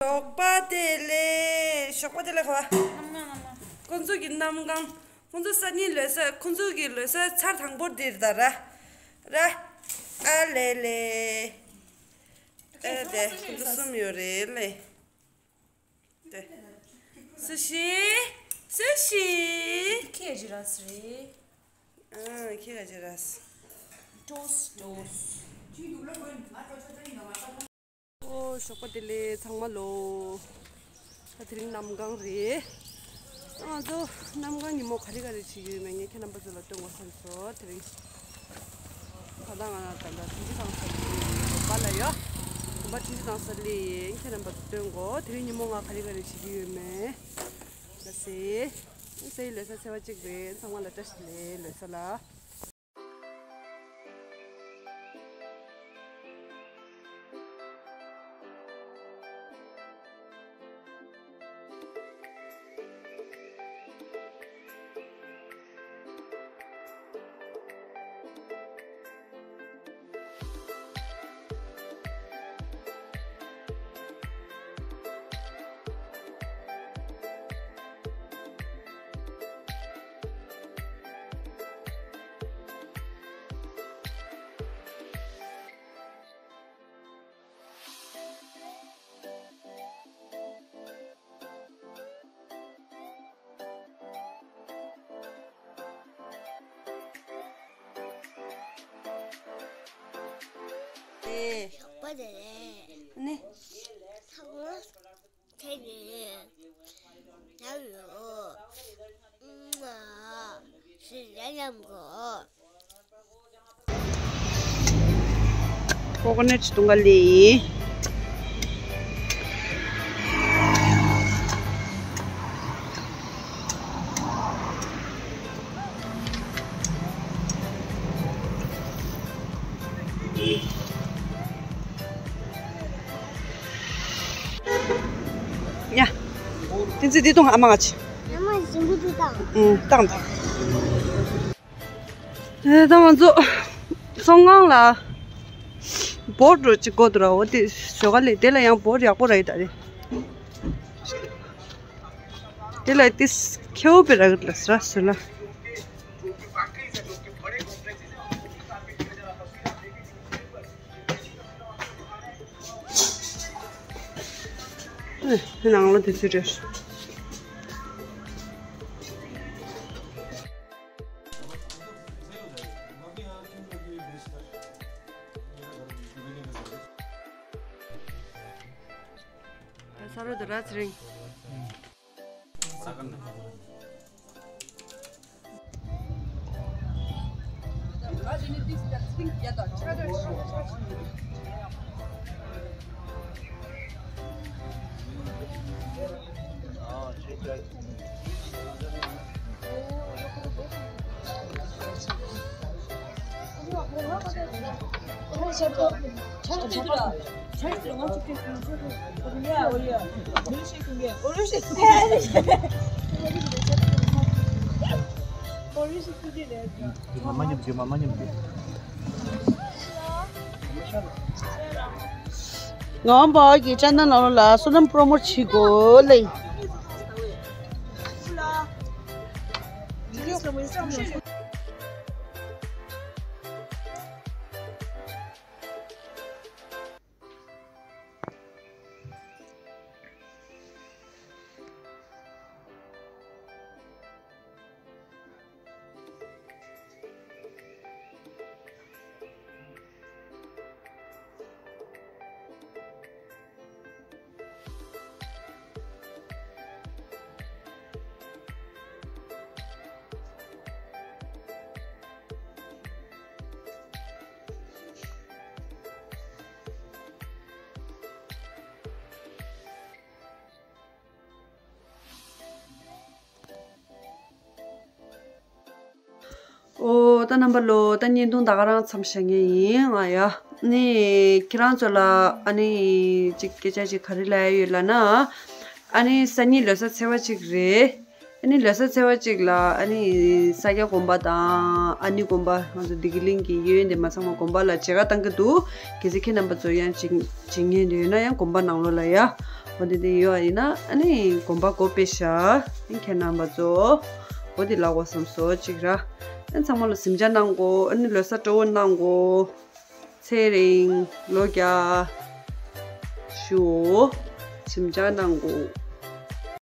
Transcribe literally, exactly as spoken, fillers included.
ཞོགས་པ་བདེ་ལེགས། ཞོགས་པ་བདེ་ལེགས་ག་བ། ཁོང་ཚོ་གི་གནམ་གང་། ཁོང་ཚོ་སང་ཉིན་ལོ་གསར། ཁོང་ཚོ་གི་ལོ་གསར་ཚར་དང་པོ་འདིར་ད་ར། ར། ཨ་ལེ་ལེ། ཨེ་དེ་ཁོང་ཚོ་གསུམ་ཡོད་རེད་ལེ། དེ། སུ་ཤི། སུ་ཤི། ཁྱེད་ཀྱི་ར་སི་རེད། ཨ་ཁྱེད་ཀྱི་ར་སི། ཏོས་ཏོས། ཨོ་ཞོགས་པ་བདེ་ལེགས་ཚང་མ་ལོ། ད་དེ་རིང་གནམ་གང་རེད། ང་ཚོ་གནམ་གང་ཉིན་མོ་ག་རེ་ག་རེ་བྱེད་ཀྱི་ཡོད་མེད་ངས་ཁྱེད་རྣམ་པ་ཚོ་ལ་སྟོན་དགོས་བསམ་སོང་དེ་རིང་། ད་ལྟ་ང་ད་ལྟ་དྲིན་ཅན་ཐང་ས་ལི་དགོན་པ་ལ་ཡོད། དགོན་པ་དྲིན་ཅན་ཐང་ས་ལི་ཡིན། ཁྱེད་རྣམ་པ་ཚོ་སྟོན་དགོས། དེ་རིང་ཉིན་མོ་ང་ག་རེ་ག་རེ་བྱེད་ཀྱི་ཡོད་མེད། ལ་སེ། སེ་ལོ་གསར་ཚེས་པ་གཅིག་རེད། ཚང་མ་ལ་བཀྲ་ཤིས་བདེ་ལེགས་ལོ་གསར་ལ། ཨེ། ཞོགས་པ་བདེ་ལེགས། ནི། ཚང་མ་དེ་ནི་ལབ་ཡོད། ཨུམ་ཨ་ཞེས་ཡ་ཡམ་གོ། ཀོ་ཀོ་ནཊ་བཏུང་ག་ལེ་ཡིན། ཡ། བསྟན་འཛིན་འདི་བཏུང་། ཨ་མ་ང་ཆེ། ཨ་མ་ཞིམ་པོ་འདི་བཏང་། ཨུ་བཏང་བཏང་། ཨེ་ད་ང་ཚོ་སོང་ངང་ལ་བོ་ཊི་རོ་ཅིག་དགོས་འདུག་ར། འོ་དེ་ཞོགས་ཀ་ལས་དེ་ལ་ཡང་བོ་ཊི་ཡག་པོ་ར་ཡི་ད་རེད། དེ་ལ་དེ་ཁེའུ་པེ་ར་གི་ལ་སི་ར་སུ་ལ། ཨེ་ནང་ལ་དེ་ཚོ་རེད། ས་རོ་དུ་ར་ཚེ་རིང་། མ་མ་ཉམས་རྒྱུ། མ་མ་ཉམས་རྒྱུ། ངའི་བུ་གི་ཅན་ནལ་ནང་ལ་བསོད་ནམས་པྲོ་མོཊ་བྱེད་དགོས་ལེ། ཨོ་ད་རྣམ་པ་ལོ། ད་བརྙན་ཐུང་ད་ག་རང་མཚམས་བཞག་མཁན་ཡིན་ང་ཡ། ནི་ཁྱེད་རང་ཚོ་ལ་ཨ་ནི་ཅིག་སྐད་ཆ་ཅིག་ག་རེ་ལབ་ཡ་ཡོད་ལབ་ན། ཨ་ནི་སང་ཉིན་ལོ་གསར་ཚེས་པ་གཅིག་རེད། ཨ་ནི་ལོ་གསར་ཚེས་པ་གཅིག་ལ་ཨ་ནི་ས་སྐྱ་དགོན་པ་དང་ཨ་ནི་དགོན་པ། ང་ཚོ་བདེ་སྐྱིད་གླིང་གི་གཡས་གཡོན་དེ་མ་ཚང་མ་དགོན་པ་ལ་མཇལ་ཁ་བཏང་གི་འདུག་གལ་སྲིད་ཁྱེད་རྣམ་པ་ཚོ་ཡང་ཅིག་མཇལ་མཁན་དེ་ཡོད་ན་ཡང་དགོན་པ་ནང་ལོགས་ལ་ཡ། འོ་དེ་དེ་ཡོད་ཡིན་ན་ཨ་ནི་གོམ་པ་གོ་པེ་ཤ་ཨ་ནི་ཁྱེད་རྣམ་པ་ཚོ་འོ་དེ་ལ་གོ་བསམ་སོ་གཅིག་ར། ཨ་ནི་ཚང་མ་ལ་གཟིམ་འཇག་གནང་གོ། ཨ་ནི་ལོ་གསར་སྤྲོ་བོ་གནང་གོ། ཚེ་རིང་ལོ་བརྒྱ་ཞུ། གཟིམ་འཇག་གནང་གོ།